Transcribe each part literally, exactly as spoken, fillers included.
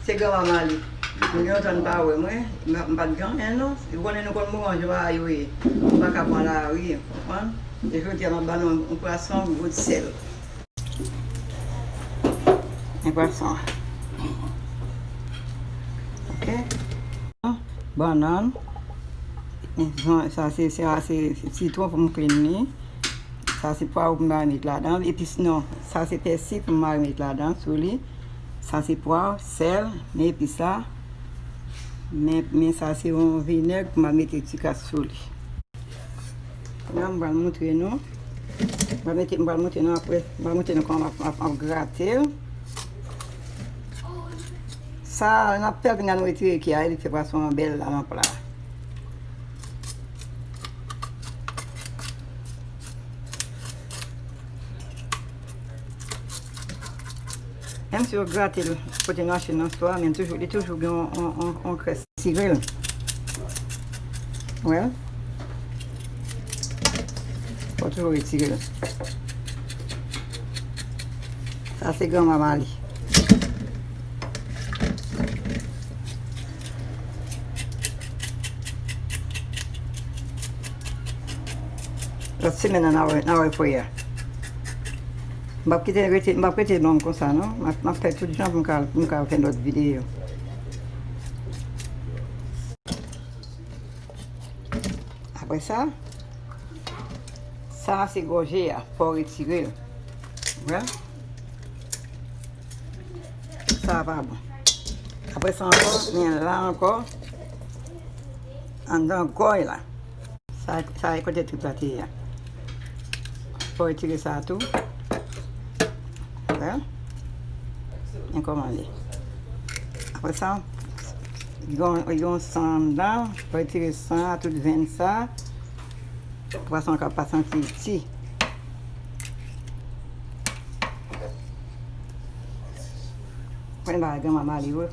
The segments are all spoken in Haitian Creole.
Se granmama li. M gen lontan n pa wè mwen, m pa, m pa t gen anyen non. Ou konnen nou konn moman jan bagay yo ye. M pa ka pran lari, konprann? E jodi a m ap ba nou yon pwason gout sèl. Yon pwason. Ok. Bannann. Sa se, sa se sitwon pou m clean li. Sa se pwav pou m marinate ladan. Epi sinon, sa se pèsi pou m marinate ladan sou li. Sa se pwav, sèl, men epi sa. Men, men sa se yon vinèg pou m mete ti kras sou li. La, m pral montre nou. M pral mete, m pral montre nou apre. M pral montre nou kòman m ap, ap, ap grate l. Sa, n ap fè l vin la nou retire ki a, li fè pwason an bèl la nan pla. Menm si yo grate l kote nou achte nan stò a, men toujou, li toujou gen yon, yon, yon, yon krès. Retire l. Wè. Fò toujou retire l. Sa se granmama li. Lòt semèn nan, n a wè, n a wè frè a. M p ap kite l rete, m p ap rete long konsa, non. M ap, m ap fè tout jan pou m ka, pou m ka fè lòt videyo. Apre sa, sa se gòje a, fò w retire l. Wè? Sa a pa bon. Apre sa ankò, men la ankò, anndan gòj la. Sa, sa e kote trip la te ye a. Fò retire sa tou. Wè? Men kòman li. Apre sa, yon, yon san anndan, fò retire san a, tout venn sa. Pwason an ka pa santi iti. Mwen bagay granmama li wi.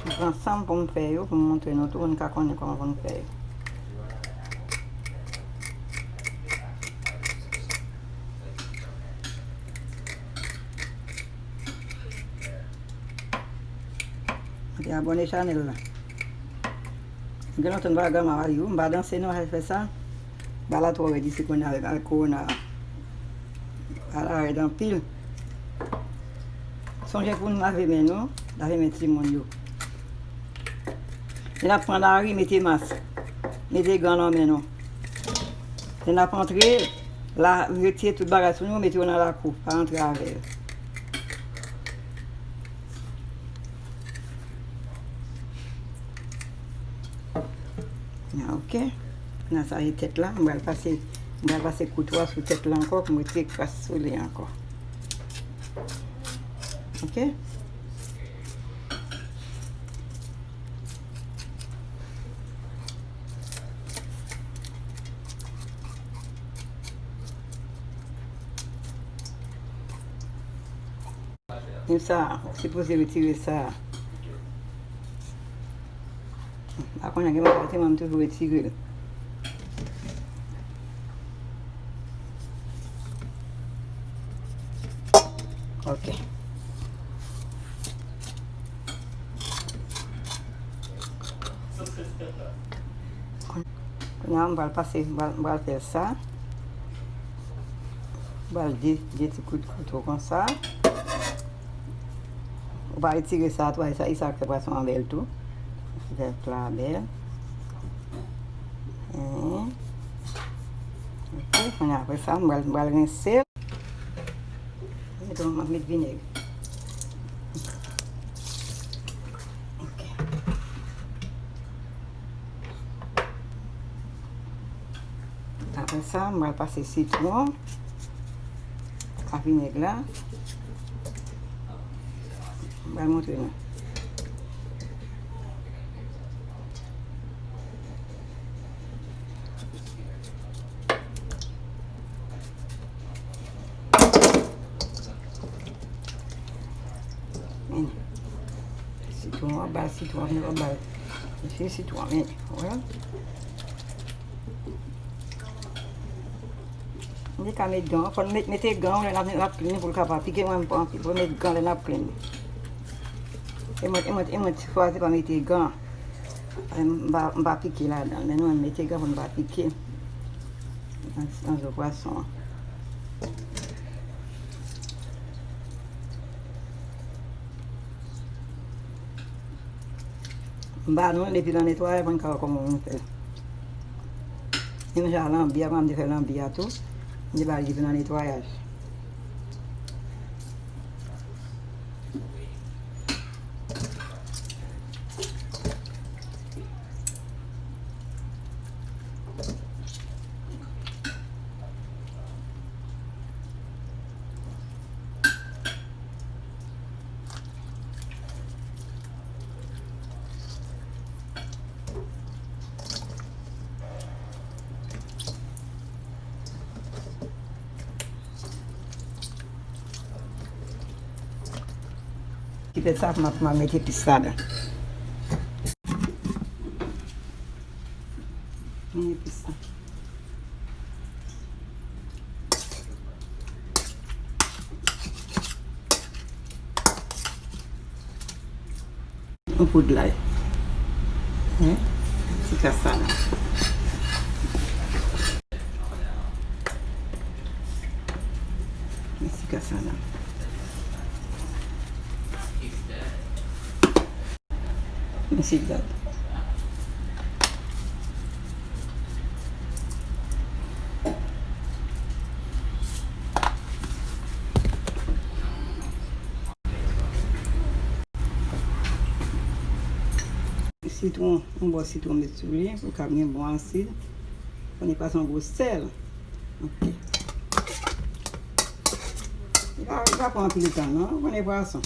M pran san m pou m fè yo, pou m montre nou tou, pou n ka konnen kòman pou n fè yo. Mwen te abòne chanèl la. Gen lontan m pa granmama li wi, m pa danse non, al fè sa. Bagay la twò rèd isi kounye a avèk, avèk kowona a. Bagay la rèd anpil. Sonje pou n lave men nou, lave men timoun yo. Lè n ap pran lari, mete mask. Mete gan nan men nou. Lè n ap antre, la, retire tout bagay sou nou, mete yo nan lakou, pa antre avè yo. Ah, ok. Nan sa e tèt la, m pral pase, m pral pase koutwa sou tèt la ankò pou m retire kras sou li ankò. Ok? Men sa, ou sipoze retire sa. A konnen gen bagay te mwen toujou retire l. Ok. Kounye a, m pral pase, m pral, m pral fè sa. M pral de, de ti kout kouto konsa. Ou pa retire sa tou, sa, sa k fè pwason an bèl tou. Fè pla bèl. Hen. Ok, kounye a, apre sa, m pral, m pral rense l. Met, m ap met vinèg. Ok. Apre sa, m pral pase sitwon ak vinèg la. M pral montre nou. Men. Sitwon an, ba l sitwon an, ba l. Mesye sitwon, men. Wè. Li ka met gan, fò n met, mete gan lè n ap, n ap clean pou l ka pa pike mwen, m pran, pou met gan lè n ap clean. E mwen, e mwen, e mwen, ti fwa se pa mete gan. M pa, m pa pike ladan. Men nou menm mete gan pou n pa pike nan, nan zo pwason an. M ba nou l depi nan netwayaj pou n ka wè kòman nou fè l. Menm jan lanbi a, kòman m te fè lanbi a tou, m te ba l depi nan netwayaj. Ki pèt sa m ap, m ap mete epis ladan. Men epis la. Yon poud lay. Hein? Ti kas sa la. Yon ti kas sa la. Mesye gad. Sitwon, yon bò sitwon met sou li pou l ka byen bon asid. Konnen pwason gwo sèl. Ok. Li pa, li pa pran anpil tan non, konnen pwason.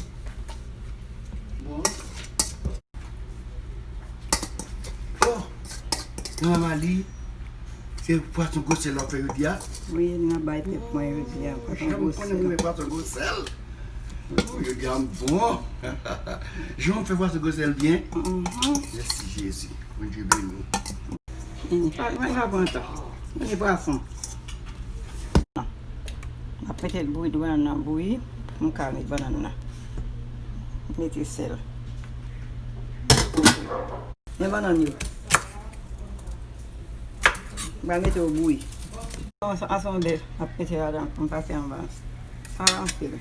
Bon. Oh! Manman li, se pwason gwo sèl w ap fè jodi a? Wi, n ap bay pèp mwen jodi a, pwason gwo sèl. Janm konnen renmen pwason gwo sèl. Oh, jodi a m bon. Jan w fè pwason gwo sèl byen. Mhm. Mèsi Jezi. Bondye beni w. Vini, pa, pa, pa pran tan. Vini pwason. M ap mete bouyi, bannann nan bouyi pou m ka met bannann nan. Mete sèl. Men bannann yo. M pral mete yo bouyi. An, an, an, se yon bèf m ap mete ladan pou m pase anba. Pa anpil.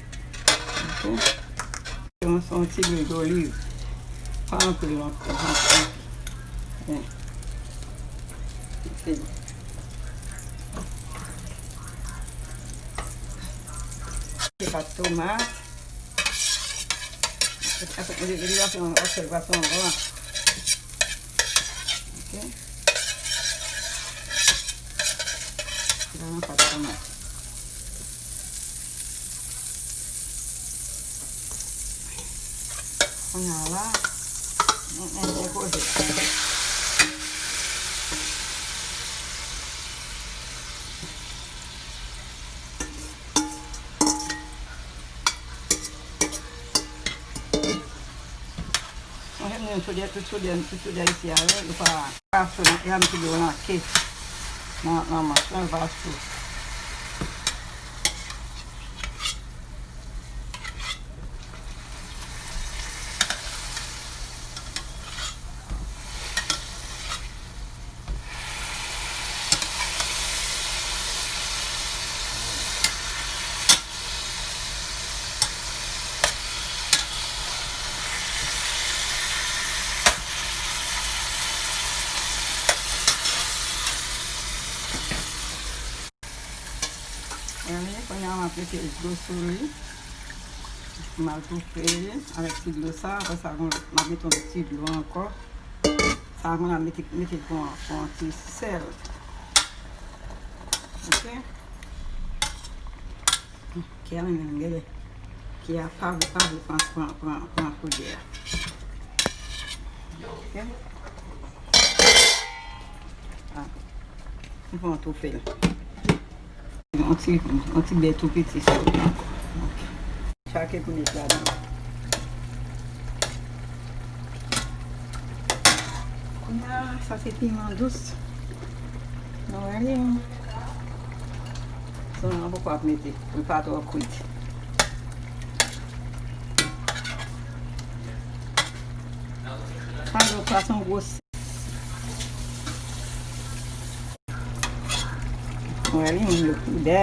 Ok. Yon, yon ti lwil doliv. Pa anpil non, pa anpil. Yen. Ok. Se pat tomat. Ap, ap, ap, ap fè yon, ap fè yon pwason an. Ok. Ladan pat tomat. Kounye a la, nou, nou, nou koze. Mwen, menm soudè, tout soudè, tout soudè isi a, yo, yo pa, pa sou, y a mete dlo nan ke. Nan, nan manch lan, yo pa sou. Anyen, kounye a m ap mete dlo sou li. M al toufe li avèk ti dlo sa. Apre sa, m ap mete yon ti dlo ankò. Sa, kounye a mete, mete pou, pou yon ti sèl. Ok? Ki a menm, gade. Ki a pa vle, pa vle pran, pran, pran, pran foudè a. Ok? Ah. M pran tou fil. Yon ti, yon ti bè tou piti sou li. Ok. Chake pou met ladan. Kounye a, sa se piman dous. Nou wè li. Sa, an poko ap mete, pou l pa twò kwit. Palo pa se yon gwo sèl. Wè li menm yo koudè.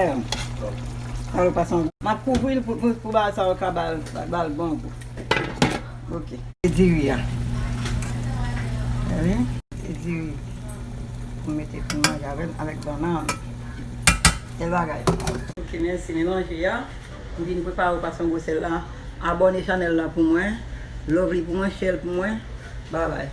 Palo pa se yon, m ap kouvri l pou, pou, pou bagay sa yo ka ba l, ba l bon gou. Ok. Se diri a. Wè li. Se diri pou mete pou manje avè l, avèk bannann. Bèl bagay. Ok, mèsi, melanje a. M vin prepare pwason gwo sèl la. Abòne chanèl la pou mwen. Love li pou mwen, share l pou mwen. Babay.